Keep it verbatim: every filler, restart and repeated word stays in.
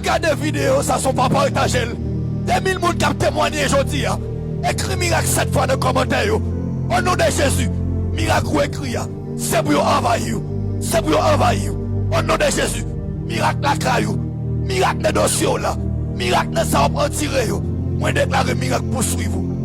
Gade videyo sa, se w pa pataje l. De mil moun k ap temwanye jodi a. Ekri mirak sèt fwa nan kòmantè yo. O non de Jezi, mirak ou ekri a, se pou yo anvayi w. Se pou yo anvayi w. O non de Jezi, mirak lakay ou, mirak nan dosye w la, mirak nan sa w ap andire yo. Mwen deklare mirak pouswiv ou.